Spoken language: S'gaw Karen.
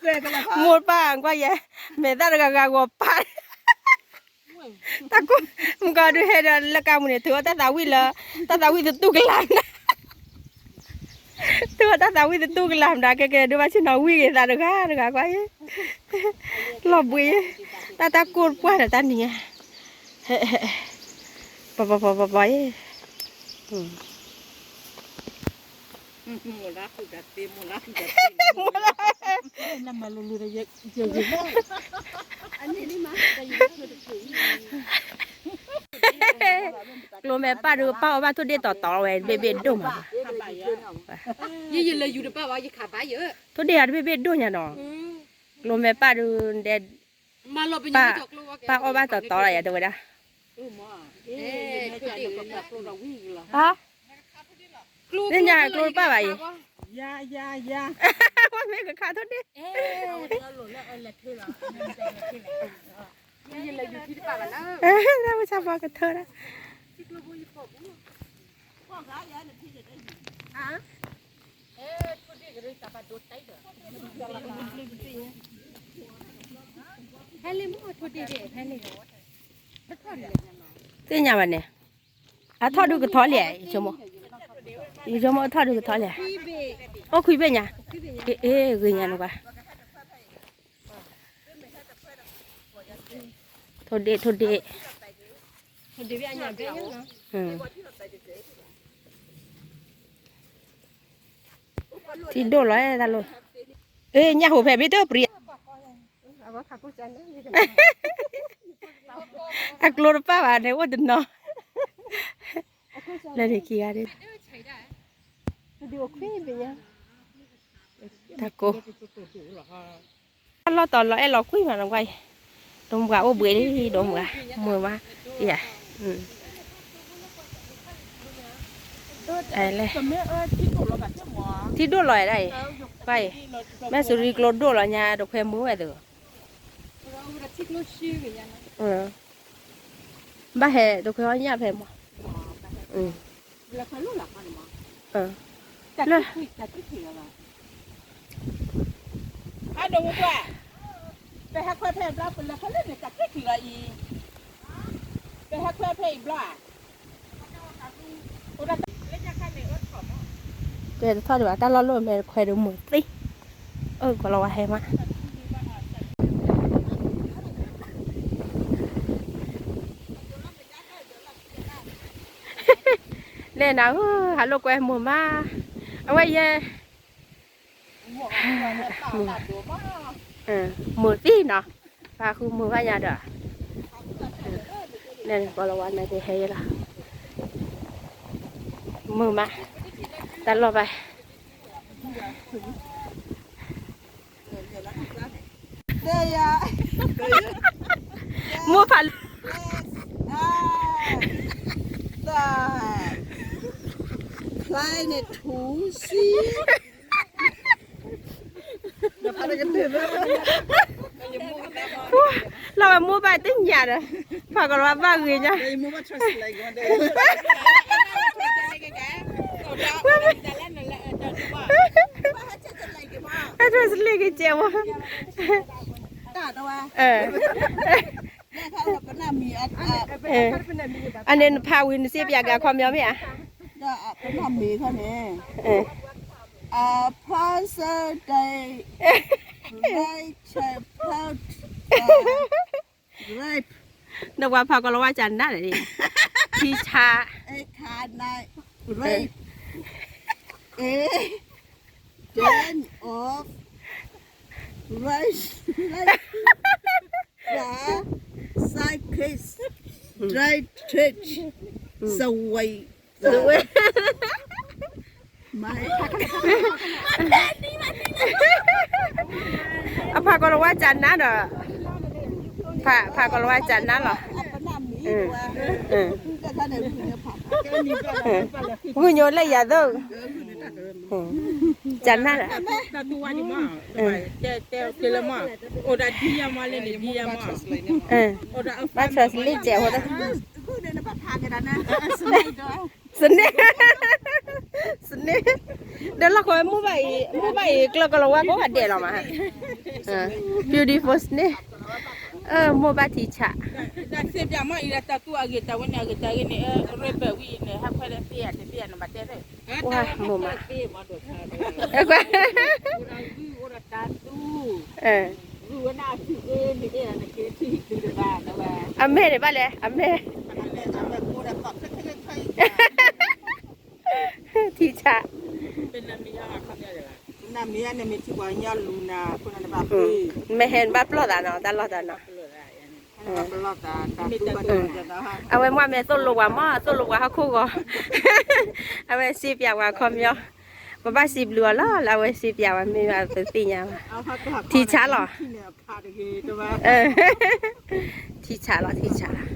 မိၢ်ပၢ်ကွၢ်ယဲ, မဲာ်သၣ်တဂၤဂၤဂီၤပာ်, တၢ်ကိၢ်, မုၢ်ကီၢ်ဒုးဟဲဒီးလၢကါမူန့ၣ် ထုးအီၣ်တၢ်သးဝံၣ်လၢ, တၢ်သးဝံၣ်သတူၢ်ကလာ်မနၤ, ထုးအီၣ်တၢ်သးဝံၣ်သတူၢ်ကလာ်မနၤ ကဲကဲဒိၣ်ဘၣ်ဆ့ၣ်နီၤဝံၣ်ဂ့ၤသးတဂၤတဂၤကွၢ်ယဲ, လီၤဘှံးယဲ, တၢ်တၢ်ကိၢ်ပှၢ်ဒီးတၢ်နံၤညါ ပပပပပယဲ, ကျိမဲာ်ပၢ်ဒုးပၢ်အီၣ်ဘၣ်ထိၣ်ဒ့ၣ်တီၤတီၤဝဲတဘ့ၣ်ဘ့ၣ်ဒိၣ်မး, ထိၣ်ဒ့ၣ်တဘ့ၣ်ဘ့ၣ်ဒိၣ်ညါနီၤ, ကျိမဲာ်ပၢ်ဒုးဒဲး ပၢ်, ပၢ်အီၣ်ဘၣ်တီၤတီၤလီၤယၤတဲဝဲဒၣ်, သ့ၣ်ညါကျိတပၢ်ဘၣ်အံၤ, မ့ၢ်ကခးထိၣ်ဒ့ၣ်, တၢ်မုၢ်ဆါဘီကထၢဒၣ်, သ့ၣ်ညါဘၣ်န့ၣ်, အထီၣ်ဒုးကထီၣ်လဲၣ်, ယဆိကမိၣ်အထီၣ်ဒုးကထီၣ်လဲၣ်, အိၣ်ခွံဘ့ၣ်ညါ, အ့ၣ် ဂ့ၤညါန့ၣ်ကွၢ်, ထိၣ်ဒ့ၣ် ထိၣ်ဒ့ၣ်, ထံဒိၣ်လီၤတၢ်လီၤ, အ့ၣ် ညၣ်ဟူးဖဲဘ့ၣ်တပြံၤ, အကျိတပၢ်ဘၣ်န့ၣ်အိၣ်တနီၤ, လၢန့ၣ်ခံဂၤဒၣ်, တၢ်ကိၢ် တၢ်လီၢ်တီၤလီၤအဲၣ်လီၤကွံမးနီၤကွၢ်အံၤ, ဒိမုၢ်ဂၤအိၣ်ဘှံးလံ ဒိမုၢ်ဂၤ, မုာ်မး, ယၤ, ထံဒိၣ်လီၤဒၣ်အံၤ, ကွၢ်အံၤ, မ့ၢ်စူၤရံကျိဒိၣ်လီၤညါ တခွဲမုာ်ဝဲသ့ၣ်, ဘၣ်ဟဲတခွဲအီၣ်ညၣ်ဖဲမး, လၢ ဟါဒိၣ်ဝဲကွၢ်, ပဟဲခွဲဖဲအံၤဘျီ ပလဲၤခီလၢန့ၣ် ကးတ့ၢ်ခံလီၤအံၤ, ပဟဲခွဲဖဲအံၤဘျီဧါ, တဲတထီၣ်ဒံးဘၣ် တၢ်လီၢ်လီၢ်မဲာ်တခွဲဒီးမုာ်သ့, အၢ ကီၤလၤဝါဟဲမး လဲၤနၤဧၢ, ဟးလိာ်ကွဲမုာ်မး, အဝဲယဲ, မုာ်သံနီၤ, ပှၤဃုမုာ်ဘၣ်ညါဒီး, လဲၤနကီၤလၤဝါန့ၣ်ကဟဲယဲလီၤ, မုာ်မး, တၢ်လီၢ်ဘၣ် မိၢ်ဖး, fly န့ၣ် ထူစံ, လီၤဝဲမိၢ်ဘၣ်တညၣ်ဒီး, ဖးကီၤလၤဝါဘၣ်ဂ့ၤညါ, အ translate ကဲဝဲ, အန့ၣ်နဖးဝံၤနစ့ပျးက့ၤအခီပညီမ့ၢ်ဧါ, ပနီၢ်မ့ၢ်ခီန့ၣ်, အဖျါစၢဒဲး, grape, နပှၤဖးကီၤလၤဝါကနၣ်န့ၣ်, ထံဆါ, grape, a, den of, rice, rice, cypress, dried, သဝဲ အဖးကီၤလၤဝါကနၣ်ဒီး, ဖးကီၤလၤဝါကနၣ်လီၤ, ဂုာ်ညိလၢယၤသိး, ကနၣ်ဒီး, တဲတဲတဲလၢမး, အိၣ်ဒီးဒံယါမးလၢန့ၣ်ဒံယါမး, ဘၣ် translate ကဲဝဲ, စန့ၣ် snake ဒီးလီၢ်ခီဝဲ မိၢ်ဘၣ်အံၤ မိၢ်ဘၣ်အံၤ ကျၢၤကလီၤဝါကိးဂၤဒဲးလီၤမး beautiful snake မိၢ်ဘၣ်ထံဆး တၢ်စ့ပၠးမ့ၢ်အံၤ တၢ်သူအဂ့ၤတၢ်ဝဲန့ၣ် အဂ့ၤတၢ်ဂ့ၤန့ၣ် ရ့ဘၢၣ်ဝံၤန့ၣ် ဟဲဖဲလဲၣ်သ့ၣ်ယၤတသ့ၣ်ယၤန့ၣ် ဘၣ်တဲရၢၢ် ဝါမိၢ်မး အမဲာ်န့ၣ်ဘၣ်လဲၣ် အမဲာ် ထံဆး မ့ၢ်ဟဲနဘၣ်ပျီၢ်သးနီၤ တၢ်လီၢ်တနီၤ အဝဲမ့ၢ်အမဲာ်သိၣ်လိပှၤမး သိၣ်လိပှၤဟီၣ်ခိၣ်ဂီၤ အဝဲစ့ပၠးပှၤခီပညီ ပဘၣ်စံးဘျုးအီၤလီၤ လၢအဝဲစ့ပၠးပှၤမ့ၢ်ဘၣ်ပသ့ၣ်ညါဘၣ် ထံဆးလီၤ ထံဆးလီၤ ထံဆးလီၤ